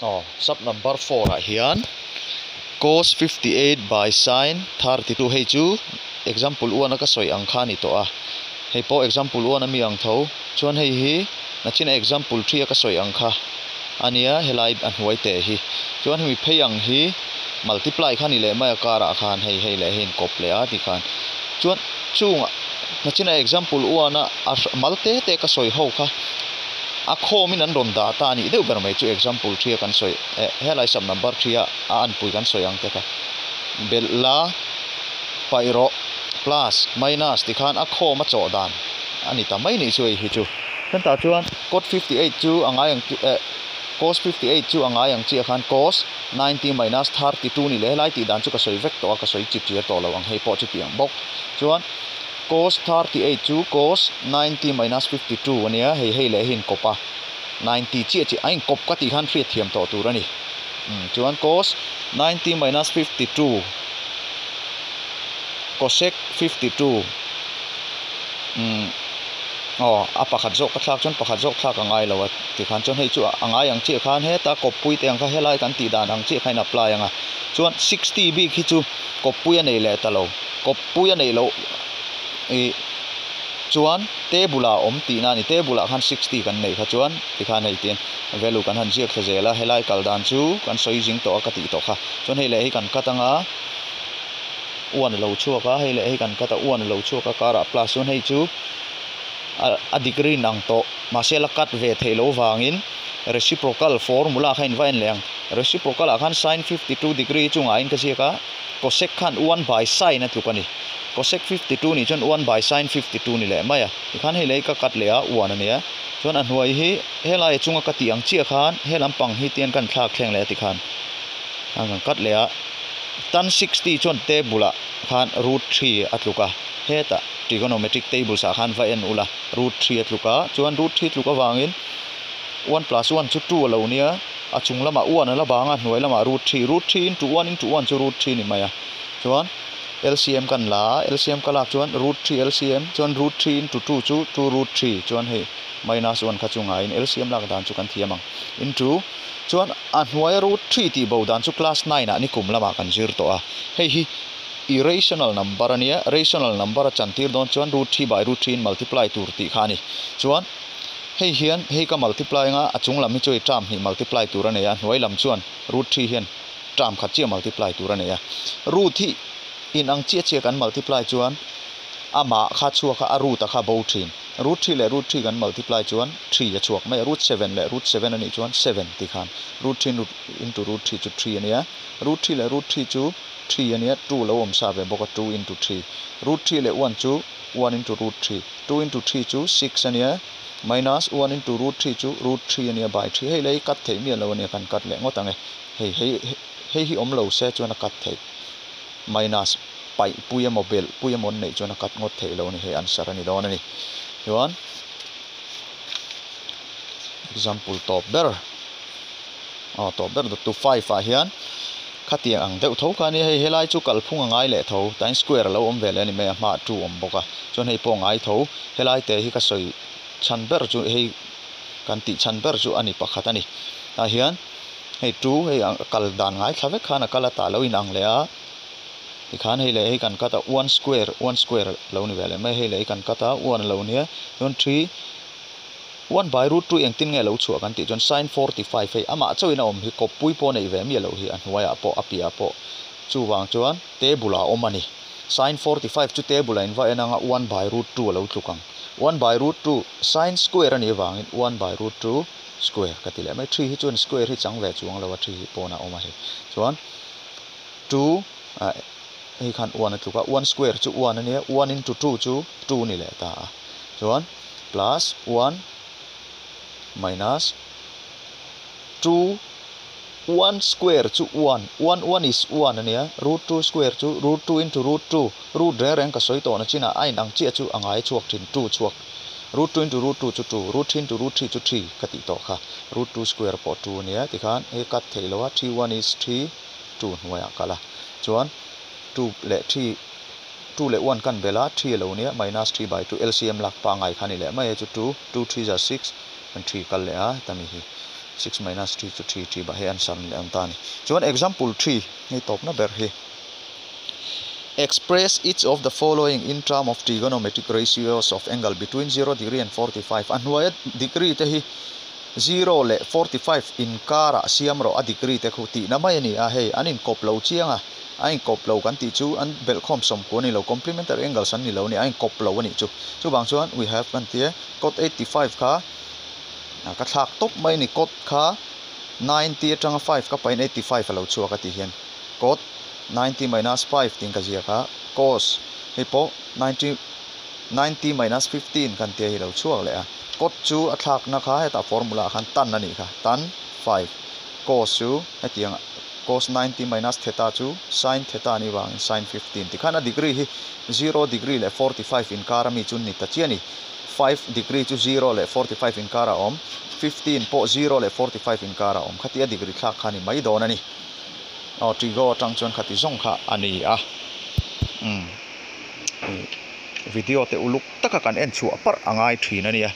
Aw, sub number 4 ah hian cos 58 by sin 32 hei chu example 1 a ka sawi ang kha ni tawh a. Hei pawh example 1 a mi ang tho. Chuan hei hi nachin example 3 a ka sawi ang kha ania, helai a hnuai te hi. Chuan hemi phei ang hi multiply kha ni leh mai a karah khan hei hei leh hei in kawp leh a ti khan. Chuan chungah nachin example 1 a mal te te ka sawi ho kha a khawmin an rawn dah ta anih deuh ber mai chu example 3 a kan sawi helai sub number 3 a an pui kan sawi ang te kha bel la paih rawh plus minus ti khan a khawm a chawh dan ani ta mai ni chu hei hi chu. Kan tah chuan cot 58 chu a ngai ang cos 58 chu a ngai ang chi a khan cos 90 minus 32 ni le helai tih dan chu ka sawi vek tawh a, ka sawi chip chiar tawh lo ang hei pawh chu ti ang bawk. Chuan cos 38 chu cos 90 minus 52 ania, hei hei leh hin kawp a 90 chi chi a in kawp ka tih khan hriat thiam tawh tur ani. Chuan cos 90 minus 52 cosec 52 aw a pakhat zawk ka thlak chuan pakhat zawk thlak a ngai lo a ti khan chuan hei chu a ngai ang chiah khan heta kawppui te ang kha helai kan tih dan ang chiah kha in apply anga. Chuan 60 bik hi chu kawppui a nei leh ta lo, kawppui a nei lo chuan table ah awm tihna ani, table ah khan 60 kan nei kha chuan tikhan hei tin value kan han ziak thla zel a, helai kal dan chu kan sawi zing tawh a ka tih tawh kha. Chuan hei leh hi kan cut anga 1 lo chhuak a, hei leh hi kan cut a 1 lo chhuak a karah plus. Chuan hei chu a degree in ang tawh mahse la cut ve thei lo wangin reciprocal formula kha in va en leh ang. Reciprocal ah khan sin 52 degree chungah in ka ziak a, cosec khan 1 by sin a tluk ani. Cosec 52 ni chuan 1 by sin 52 ni leh mai a, tikhan hei lei ka cut leh a 1 ania. Chuan a hnuai hi helai chunga ka tih ang chiah khan he lampang hi tian kan thlak thleng leh a tikhan an kan cut leh a. Tan 60 chuan table ah khan root 3 a tluk a, heta trigonometric tables ah khan va en ula root 3 a tluk a. Chuan root 3 tluk awangin 1 plus 1 chu 2 a lo nia, a chung lamah 1 a la bang a, hnuai lamah root 3, root 3 into 1 into 1 chu root 3 ni mai a. Chuan LCM kan la, LCM ka lak chuan root 3 LCM chuan root 3 into 2 chu 2 root 3, chuan hei minus 1 kha chu ngaiin LCM lak dan chu kan thiam ang into. Chuan a hnuai root 3 tih bo dan chu class 9 ah ni kum lamah kan zir tawh a, hei hi irrational number ania, rational number a chantir dawn chuan root 3 by root 3 in multiply tur tih kha ani. Chuan hei hian hei ka multiply anga a chung lam hi chu hei term hnih multiply tur a nei a, hnuai lam chuan root 3 hian term khat chiah multiply tur a nei a. Root hi in ang chiah chiah kan multiply chuan ama kha chhuak a, a root a kha bo thin. Root 3 leh root 3 kan multiply chuan 3 a chhuak mai a, root 7 leh root 7 ani chuan 7 ti khan root 3 into root 3 chu 3 ania, root 3 leh root 3 chu 3 ania, 2 lo awm sa ve bawk a, 2 into 3, root 3 leh 1 chu 1 into root 3, 2 into 3 chu 6 ania, minus 1 into root 3 chu root 3 ania by 3. Hei lei cut thei mial lo ania, kan cut leh ngawt ange. Hei hei hei hi awm lo se chuan a cut thei, minus paih pui emaw bel pui emaw an neih chuan a cut ngawt thei lo ani, hei answer ani dawn ani. Chuan example top ber, aw top ber to 5 ah hian khatiang ang deuh tho kha ani. Hei helai chu kalphung a ngai leh tho, tain square lo awm ve leh ani mai a, hma 2 awm bawk a. Chuan hei pawh ngai tho, helai te hi ka sawi chan ber chu hei kan tih chan ber chu ani pakhat ani. Tah hian hei 2 hei kal dan ngai thla vek khan a kal a tah lo in ang leh a, tikhan hei leh hei kan cut a 1 square 1 square lo ni ve leh mai, hei leh hei kan cut a 1 lo nia. Chuan 3 1 by root 2 engtin nge lo chhuah kan tih chuan sin 45 hei amah chauhin a awm hi, kawppui pawh nei ve mi lo hi, a hnuaiah pawh a piah pawh chuwang chuan table ah awm ani. Sin 45 chu table ah in va en anga 1 by root 2 a lo tluk ang, 1 by root 2 sin square ani wangin 1 by root 2 square ka ti leh mai. 3 hi chuan square hi chang ve chuang lo a, 3 hi pawnah awm a hei. Chuan 2 hei khan 1 a tluk a, 1 square chu 1 ania, 1 into 2 chu 2 ni leh ta a. Chuan plus 1 minus 2 1 square chu 1, 1 1 is 1 ania, root 2 square chu root 2 into root 2, root reng reng ka sawi tawh na china a in ang chiah chu a ngai chhuak thin, 2 chhuak root 2 into root 2 chu 2, root 3 into root 3 chu 3 ka tih tawh kha, root 2 square pawh 2 ania. Tikhan hei cut thei lo a, 3 1 is 3 2 hnuaiah kala. Chuan 2 leh 3 2 leh 1 kan bela 3 lo nia, minus 3 by 2 LCM lak pa ngai kha ni leh mai chu 2 2 3 za 6 kan 3 kal leh a tami hi. 6 minus 3 chu 3 3 ba hei answer ni leh ang ta a ni. Chuan example 3 hei tawpna ber hi. Express each of the following in term of trigonometric ratios of angle between 0 degree and 45. A hnuaia degree te hi 0 leh 45 inkarah siam rawh a degree te khu tihna mai a ni a, hei an inkawp lo chiang a, a inkawp lo kan tih chu an belhkhawm sawmkua a ni lo, complementary angles an ni lo a ni, a inkawp lo a nih chu. Chuvang chuan we have kan ti e, cot 85 kha ka thlak tawp mai a ni, cot kha 90 atanga 5 ka pahin 85 a lo chhuak a tih hian cot 90 minus 5 tiin ka ziak a, cos hei pawh 90 90 minus 15 kan tia hi lo chhuak leh a, cot chu a thlakna kha hetah formula ah khan tan a nih kha, tan 5, cos chu hetiang cos 90 minus theta chu sin theta a nih vangin sin 15 tikhan a degree hi 0 degree leh 45 inkar ami chu ni ta chiah a ni, 5 degree chu 0 leh 45 inkar a awm, 15 pawh 0 leh 45 inkar a awm, khatia degree thlak kha a ni mai dawn a ni. Aw trigo atang chuan khati zawng kha a ni a, umm video te uluk taka kan en chhuah parh a ngai thin a nia.